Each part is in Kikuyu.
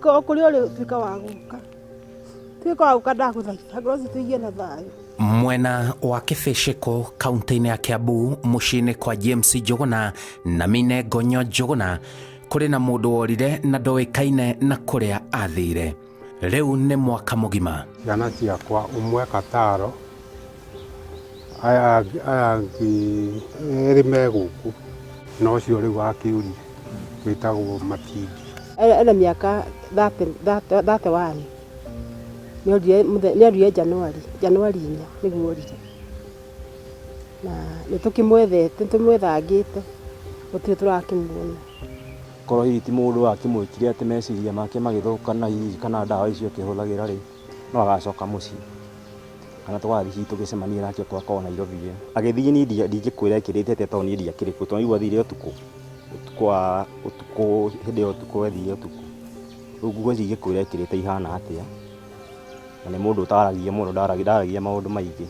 O kũrĩa ũrĩ tuĩka wa gũka. Tuĩka wa gũka ndagũthaitha ngoro citũ igĩe na thayũ. Mwena wa Kĩbĩcĩkũ kaunti-inĩ ya Kiambu mũciĩ-inĩ kwa James Njũgũna na Mine Ngonyo Njũgũna kũrĩ na mũndũ worire na ndoĩkaine na kũrĩa athire. Rĩu nĩ mwaka mũgima. Ciana ciakwa ũmwe Kataro, aya angĩ erĩ me gũkũ, na ũcio rĩu wakĩũrire wĩtagwo Matindi. Ena mĩaka 31. Nĩorire January, January 4 nĩguo orire. Na nĩtũkĩmwethete, nĩtũmwethangĩte gũtirĩ tũrakĩmuona. Korwo hihi ti mũndũ wakĩmwĩkire atĩ meciria make magĩthũka na hihi kana ndawa icio akĩhũthagĩra rĩ, no agacoka mũciĩ. Kana tũgathiĩ hihi tũgĩcemanie nake okorwo akorwo Nairobi ĩ. Agĩthiĩ niĩ ndingĩkwĩra ekĩrĩte atĩa tondũ niĩ ndiakĩrĩ kuo, tondũ nĩaigua athire ũtukũ, ũtukũ wa ũtukũ hĩndĩ ya ũtukũ athire ũtukũ. Rĩu nguo icio ingĩkwĩra ekĩrĩte ihana atĩa, na nĩ mũndũ ũtaragia mũno, ndaragia maũndũ maingĩ.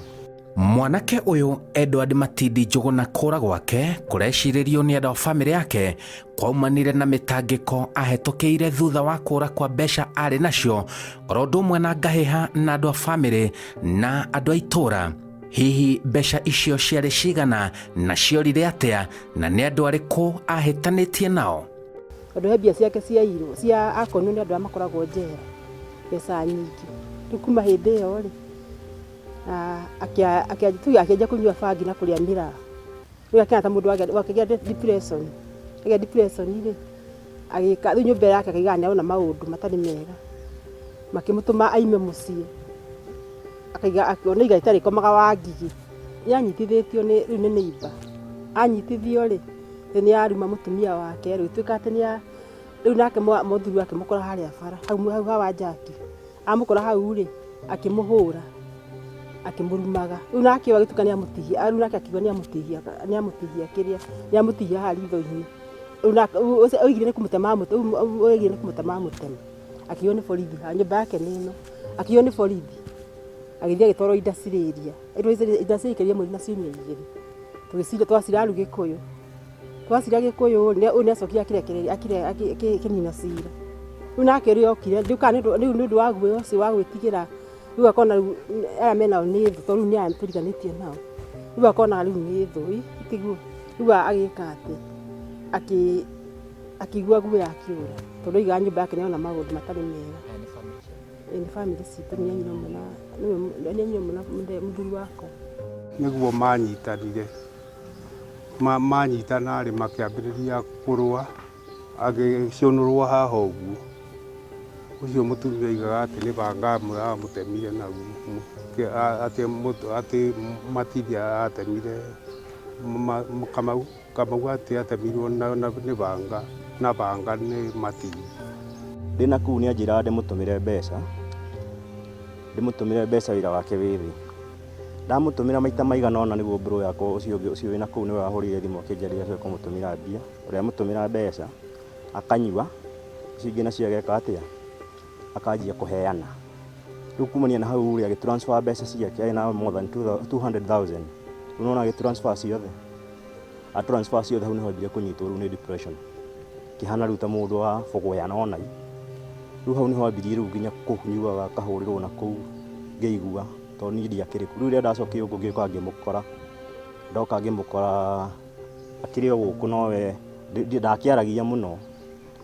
Mwanake ũyũ Edward Matindi Njũgũna kũra gwake kũrecirĩrio nĩ andũ a bamĩrĩ yake kwaumanire na mĩtangĩko ahetũkĩire thutha wa kũra kwa mbeca arĩ nacio oro ũndũ ũmwe na ngahĩha na andũ a bamĩrĩ na andũ a itũũra. Hihi mbeca icio ciarĩ cigana na ciorire atĩa na nĩ andũ arĩkũ ahĩtanĩtie nao? Tondũ he mbia ciake ciairwo, cia akonio nĩ andũ arĩa makoragwo njera, mbeca nyingĩ. Rĩu kuma hĩndĩ ĩyo rĩ, akĩanjia kũnyua bangi na kũrĩa mĩraa. Rĩu akĩhana ta mũndũ wakĩgĩa depression. Agĩa depression rĩ, agĩka rĩu nyũmba yake akaigaga nĩ arona maũndũ matarĩ mega. Makĩmũtũma aime mũciĩ, akaiga akĩona igai rĩtarĩkomaga wa ngigĩ. Nĩ anyitithĩtio nĩ rĩu nĩ neighbour. Anyitithio rĩ, rĩu nĩ aruma mũtumia wake rĩ, gũtuĩka atĩ nĩ a, rĩu nake mũthuri akĩmũkora harĩa bara, hau ha Wanjaki. Amũkora hau rĩ, akĩmũhũra, akĩmũrumaga. Rĩu nake ũyũ agĩtuĩka nĩ amũtihia, rĩu nake akiuga nĩ amũtihia, nĩ amũtihia kĩrĩa, nĩ amũtihia haha ritho-inĩ. Rĩu nake ũcio oigire nĩ kũmũtema oigire nĩ kũmũtema amũtema. Akĩiywo nĩ borithi haha, nyũmba yake nĩ ĩno. Akĩiywo nĩ borithi, agĩthiĩ agĩtwarwo industrial area. Industrial aikarire mweri na ciumia igĩrĩ. Tũgĩcira twacira rĩu Gĩkũyũ. Twacira Gĩkũyũ rĩ, ũyũ nĩ acokire akĩrekereria akĩnina cira. Rĩu nake ũrĩa okire, ndiũĩ kana rĩu nĩ ũndũ wa guoya ũcio wa gwĩtigĩra, rĩu akona rĩu aya menao nĩ thũ, tondũ rĩu nĩ aya tũriganĩtie nao. Rĩu akona rĩu nĩ thũ, ĩ tiguo? Rĩu agĩka atĩ, akĩigua guoya akĩũra, tondũ aigaga nyũmba yake nĩ arona maũndũ matarĩ mega. Ĩĩ nĩ bamĩrĩ citũ, nĩ a nyina ũmwe na nĩ a nyina ũmwe na mũthuri wakwa. Nĩguo manyitanire. Manyitana-rĩ, makĩambĩrĩria kũrũa, agĩcũnũrwo haha ũguo. Ũcio mũtumia oigaga atĩ nĩ banga amũtemire naguo, atĩ Matindi atemire Kamau, Kamau atĩ atemirwo nĩ banga, na banga nĩ Matindi. Ndĩ na kũu nĩ anjĩraga ndĩmũtũmĩre mbeca, ndĩmũtũmĩre mbeca wĩra wake wĩ thĩ. Ndamũtũmĩra maita maigana ũna nĩguo bro yakwa ũcio ũngĩ ũcio wĩna kũu nĩwe wahũrĩire thimũ akĩnjarĩria acoke kũmũtũmĩra mbia, ũrĩa amũtũmĩra mbeca akanyua, icio ingĩ nacio ageka atĩa, akanjia kũheana. Rĩu kumania na hau rĩ, agĩ transfer mbeca ciake arĩ na more than 200,000. Rĩu nĩwona agĩ transfer ciothe, a transfer ciothe hau nĩho anjirie kũnyitwo rĩu nĩ depression. Akĩhana rĩu ta mũndũ wa bũgũya nona. Rĩu hau nĩho ambirie rĩu nginya kũnyuaga akahũrĩrwo na kũu ngĩigua tondũ niĩ ndiakĩrĩ kuo. Rĩu rĩrĩa ndacokire gũkũ ngĩũka ngĩmũkora, ndoka ngĩmũkora akĩrĩ o gũkũ no we ndakĩaragia mũno,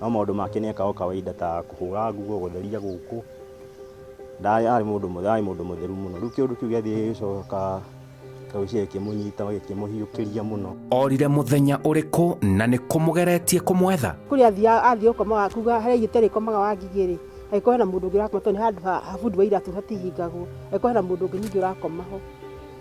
no maũndũ make nĩ ekaga o kawaida ta kũhũra nguo, gũtheria gũkũ, arĩ mũndũ mũtheru mũno. Rĩu kĩũndũ kĩu gĩathiĩ gĩgĩcoka Ngwĩciria gĩkĩmũnyita gĩkĩmũhiũkĩria mũno. Orire mũthenya ũrĩkũ na nĩ kũ mũgeretie kũmwetha? Kũrĩa athiaga athiĩ gũkomaga kuga harĩa aigĩte arĩkomaga wa ngigĩ rĩ, agĩkorwo hena mũndũ ũngĩ ũrakoma tondũ nĩ handũ ha bundi wa iratũ hatihingagwo, agĩkorwo hena mũndũ ũngĩ ningĩ ũrakoma ho.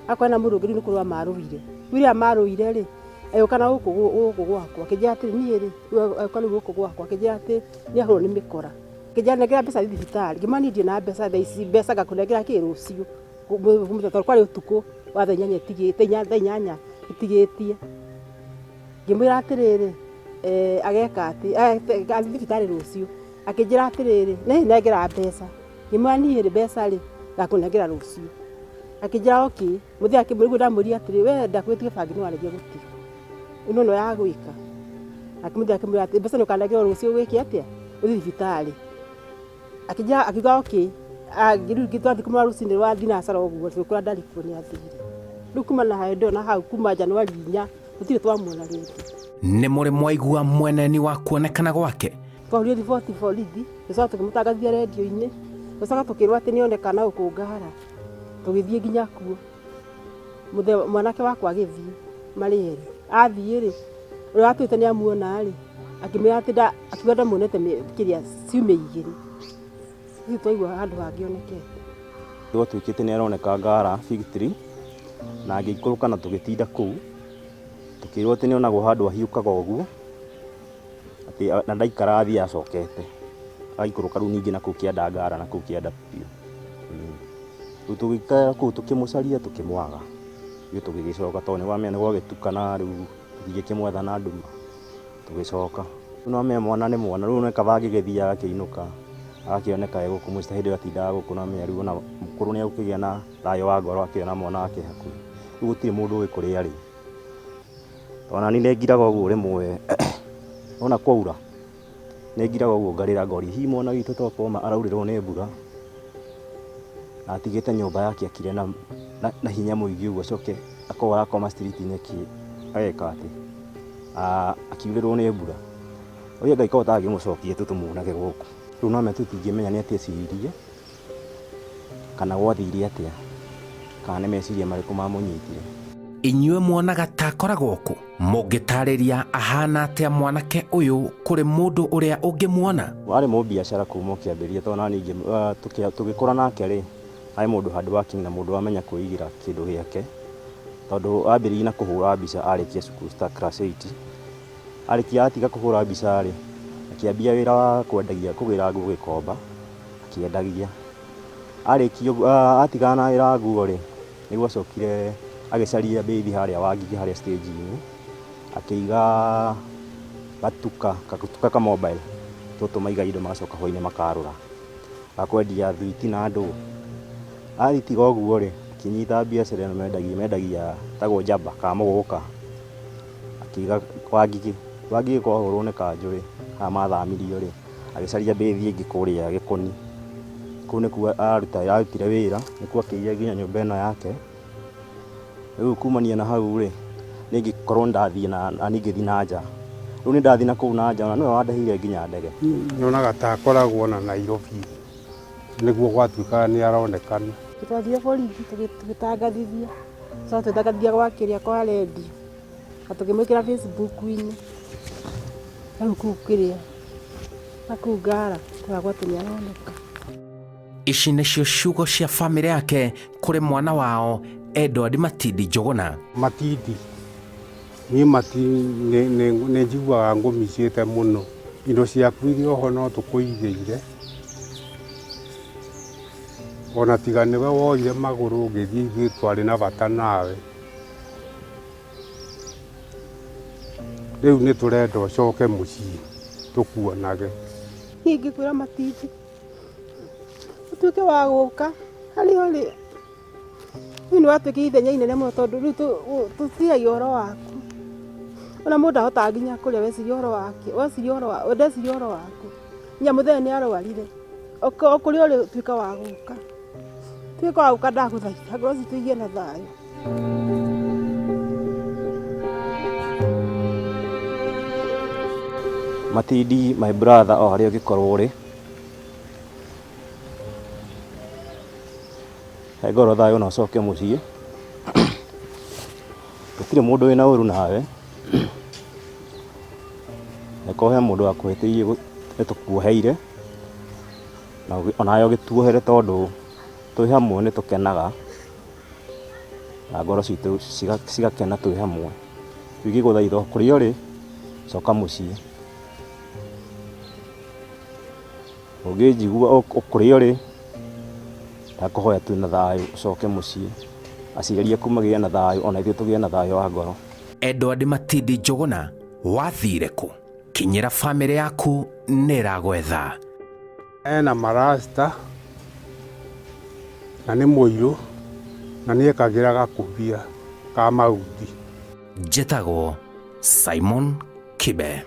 Akorwo hena mũndũ ũngĩ rĩu nĩ kũrũa marũire. Rĩu rĩrĩa marũire rĩ, agĩũka na gũkũ gũkũ gwakwa akĩnjĩra atĩrĩ niĩ rĩ, agĩũka rĩu gũkũ gwakwa akĩnjĩra atĩ nĩ ahũrwo nĩ mĩkora. Akĩnjĩra nengera mbeca thiĩ thibitarĩ, ngĩmwĩra niĩ ndirĩ na mbeca thaa ici, mbeca ngakũnengera kĩ rũciũ. Tondũ kwarĩ ũtukũ wa thaa inyanya itigĩte, thaa inyanya itigĩtie. Ngĩmwĩra atĩrĩrĩ, ageka atĩ, athiĩ thibitarĩ rũciũ. Akĩnjĩra atĩrĩrĩ, nengera mbeca. Ngĩmwĩra niĩ rĩ, mbeca rĩ, ngakũnengera rũciũ. Akĩnjĩra okay. Mũthee nĩguo ndamwĩrire atĩrĩrĩ, we ndakwĩrire ũtige bangi nĩ waregire gũtiga. Rĩu nĩ wona ya gwĩka. Nake mũthee akĩmwĩra atĩ mbeca nĩ ũkanengera rũciũ wĩke atĩa, ũthiĩ thibitarĩ. Akĩnjĩra akiuga okay. Rĩu twathiĩ kũmũrora rũcinĩ rwa thinacara ũguo tũgĩkora ndarĩ kuo nĩ athire. Rĩu kuma na hĩndĩ ĩyo na hau kuma Januari 4 tũtirĩ twamuona rĩngĩ. Nĩ mũrĩ mwaigua mweneni wa kuonekana gwake? Twahũrire riboti borithi, tũgĩcoka tũkĩmũtangathia rendio-inĩ, tũgĩcoka tũkĩrwo atĩ nĩ onekana gũkũ Ngara, tũgĩthiĩ nginya kuo. Mwanake wakwa agĩthiĩ marĩ erĩ, athiĩ rĩ, ũrĩa watuĩte nĩ amuona rĩ, akĩmwĩra atĩ akiuga ndamuonete kĩrĩa ciumia igĩrĩ. Ithuĩ twaigua handũ hangĩ onekete. Gwatuĩkĩte nĩ aroneka Ngara Fig Tree, na agĩikũrũka na tũgĩtinda kũu, tũkĩrwo atĩ nĩ onagwo handũ ahiũkaga ũguo, atĩ na ndaikara athiĩ acokete, agaikũrũka rĩu ningĩ na kũu kĩanda Ngara na kũu kĩanda biũ. Rĩu tũgĩikara kũu tũkĩmũcaria tũkĩmwaga, ithuĩ tũgĩgĩcoka tondũ nĩwamenya nĩ gwagĩtuka na rĩu tũtingĩkĩmwetha na nduma, tũgĩcoka. Rĩu nĩwamenya mwana nĩ mwana, rĩu nĩ kaba angĩgĩthiĩ agakĩinũka, agakĩoneka e gũkũ mũciĩ ta hĩndĩ ĩyo atindaga gũkũ nĩwamenya rĩu ona mũkũrũ nĩegũkĩgĩa na thayũ wa ngoro akĩona mwana wake hakuhĩ. Rĩu gũtirĩ mũndũ ũĩ kũrĩa arĩ. Ona niĩ nĩngiraga ũguo rĩmwe wona kwaura, nĩngiraga ũguo ngarĩra ngoria hihi mwana witũ tokorwo ma araurĩrwo nĩ mbura, na atigĩte nyũmba yake akire na hinya mũingĩ ũguo acoke akorwo arakoma street-inĩ ageka atĩ, akiurĩrwo nĩ mbura. Ũria Ngai korwo ũtangĩmũcokia tu tũmuonage gũkũ. Rĩu no tũtingĩmenya nĩ atĩa eciririe, kana gwathire atĩa, kana nĩ meciria marĩkũ mamũnyitire. Inyuĩ muonaga ta akoragwo kũ? Mũngĩtarĩria ahana atĩa mwanake ũyũ kũrĩ mũndũ ũrĩa ũngĩmuona? Arĩ mũbiacara kuma kĩambĩrĩria tondũ na ningĩ tũgĩkũra nake rĩ, arĩ mũndũ hard working na mũndũ wamenya kwĩigĩra kĩndũ gĩake, tondũ ambĩrĩirie na kũhũra mbica arĩkia cukuru ta class 8. Arĩkia atiga kũhũra mbica rĩ, akĩambia wĩra wa kwendagia kũgĩra nguo Gĩkomba, akĩendagia. Arĩkia ũguo atigana na wĩra wa nguo rĩ, nĩguo acokire agĩcaria mbĩthi harĩa Wangigĩ harĩa stage-inĩ, akĩiga gatuka, gatuka ka mobile, tũtũ maigaga indo magacoka hwainĩ makarũra, ga kwendia thwiti na ndũũ. Agĩtiga ũguo rĩ, akĩnyita biacara ĩno mendagia, mendagia ĩtagwo Jaba kana mũgũka, akĩiga Wangigĩ. Wangigĩ kwahũrwo nĩ kanjũ rĩ, haha mathamirio rĩ, agĩcaria mbĩthi ĩngĩ kũrĩa Gĩkũni. Kũu nĩkuo arutire wĩra, nĩkuo akĩigire nginya nyũmba ĩno yake. Rĩu kumania na hau rĩ, niĩ ngĩkorwo nĩndathiĩ na niĩ ngĩthiĩ na nja. Rĩu nĩndathiĩ na kũu na nja na nĩwe wandĩhĩire nginya ndege. Nyonaga ta akoragwo na Nairobi nĩguo gwatuĩkaga nĩ aronekana. Twathire borithi tũgĩtangathithia, tũcoka tũgĩtangathithia gwa kĩrĩa kwa rendio na tũkĩmwĩkĩra Facebook-inĩ hau kũu kĩrĩa na kũu Ngara tũkagwo atĩ nĩ aroneka. Ici nĩcio ciugo cia bamĩrĩ yake kũrĩ mwana wao Edward Matindi Njũgũna. Matindi, niĩ Matindi nĩ njiguaga ngũmicĩte mũno. Indo ciaku iria oho no tũkũigĩire, ona tiga nĩwe woire magũrũ ũgĩthiĩ ithuĩ twarĩ na bata nawe. Rĩu nĩ tũrenda ũcoke mũciĩ tũkuonage. Niĩ ingĩkwĩra Matindi ũtuĩke wa gũka harĩa ũrĩ, rĩu nĩ watuĩkire ithenya inene mũno tondũ rĩu tũciragia ũhoro waku. Ona mũndũ ndahotaga nginya kũrĩa weciria ũhoro wake, weciria ũhoro wa, ndeciria ũhoro waku. Nginya mũthee nĩ arwarire, o kũrĩa ũrĩ tuĩka wa gũka. Tuĩka wa gũka ndagũthaitha, ngoro citũ igĩe na thayũ. Matindi my brother o harĩa ũngĩkorwo ũrĩ, he ngoro thayũ na ũcoke mũciĩ. Gũtirĩ mũndũ wĩna ũru nawe, angĩkorwo he mũndũ wakũhĩtĩirie nĩ tũkuoheire, na onawe ũgĩtuohere tondũ twĩ hamwe nĩ tũkenaga, na ngoro citũ cigakena twĩ hamwe. Rĩu ingĩgũthaitha o kũrĩa ũrĩ, coka mũciĩ. Ũngĩnjigua o kũrĩa ũrĩ, ndakũhoya twĩ na thayũ ũcoke mũciĩ. Aciari aku magĩe na thayũ ona ithuĩ tũgĩe na thayũ wa ngoro. Edward Matindi Njũgũna, wathire kũ? Kinyĩra bamĩrĩ yaku nĩ ĩragwetha. Ena marasta na nĩ mũirũ na nĩ ekagĩra gakũbia ka mahuti. Njĩtagwo Simon Kibe.